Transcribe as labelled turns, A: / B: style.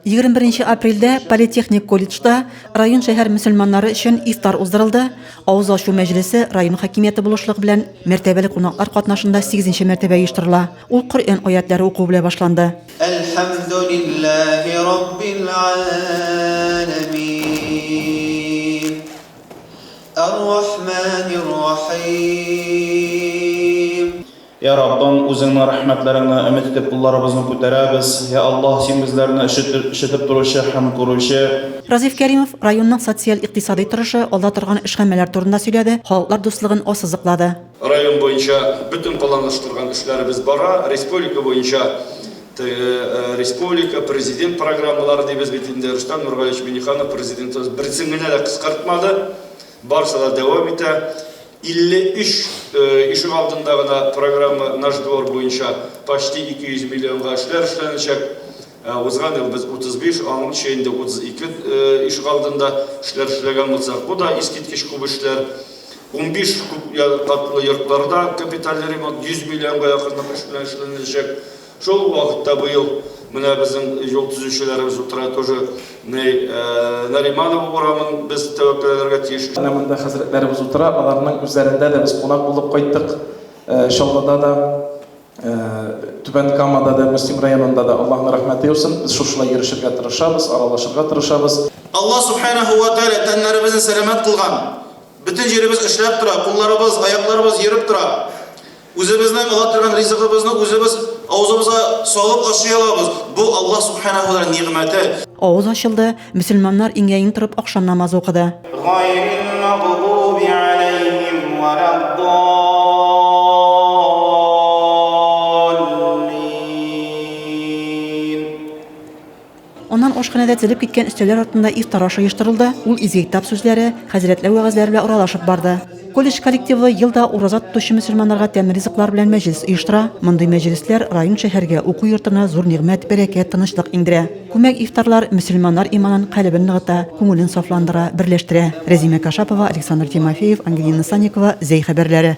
A: 21 нче апрельдә Политехник колледжда район-шәһәр мөселманнары өчен ифтар уздырылды. Авыз ачу мәҗлесе район хакимияте булышлыгы белән мәртәбәле кунаклар катнашында сигезенче мәртәбә оештырыла. Ул Коръән аятьләре уку белән башланды.
B: Әлхәмдүлилләһи раббил галәмин. Әр-рахманир рахим.
C: Йә Раббым, Үзеңнең рәхмәтләреңне өмет итеп кулларыбызны күтәрәбез. Йә Аллаһ, Син безләрне ишетеп торучы һәм күрүче.
A: Разиф Кәримов районның социаль-икътисадый торышы, алда торган эш-гамәлләр турында сөйләде, халыклар дуслыгын ассызыклады.
D: Район буенча бөтен планлаштырган эшләребез бара. Республика буенча теге республика, президент программалары дибез бит инде. Рөстәм Нургалиевич Миңнеханов президентыбыз берсен генә дә кыскартмады. Барысы да дәвам итә. 53 ишегалдында гына программа Наш двор буенча почти 200 миллионга эшләр эшләнәчәк. Узган ел без 35, аңынча инде 32 ишегалдында эшләр эшләгән булсак, бу да искиткеч күп эшләр. 15 күп катлы йортларда капиталь ремонт 100 миллионга якынлык эш белән эшләнәчәк. Шул ук вакытта быел менә безнең юл төзүчеләребез утыра тоже Нариманова урамын без тәвәккәлләргә тиеш.
C: Менә монда хәзрәтләребез утыра, аларның үзләрендә дә без кунак булып кайттык. Чаллыда да, Түбән Камада да, Мөслим районында да Аллаһның рәхмәте яусын. Без шушылай йөрешергә тырышабыз, аралашырга тырышабыз.
E: Аллаһ Сүбхәнәһү вә Тәгалә тәннәребезне сәламәт кылган. Бөтен җиребез эшләп тора, кулларыбыз, аякларыбыз йөреп тора. Үзебезнең ала торган ризыгыбызны үзебез авызыбызга салып ашый алабыз. Бу Аллаһ Сүбхәнәһү вә Тәгаләнең нигъмәте.
A: Авыз ачылды, мөселманнар иңгә-иң торып ахшам намазы укыды.
B: Гайрил мәгъдуби галәйһим вәләддаллин.
A: Аннан ашханәдә тезелеп киткән өстәлләр артында ифтар ашы оештырылды, ул изге китап сүзләре, хәзрәтләр вәгазьләре белән аралашып барды. Колледж коллективы ел да ураза тотучы мөселманнарга тәмле ризыклар белән мәҗлес оештыра. Мондый мәҗлесләр район-шәһәргә, уку йортына зур нигъмәт, бәрәкәт, тынычлык иңдерә. Күмәк ифтарлар мөселманнар иманын, калебен ныгыта, күңелен сафландыра, берләштерә. Рәзимә Кашапова, Александр Тимофеев, Ангелина Санникова, Зәй хәбәрләре.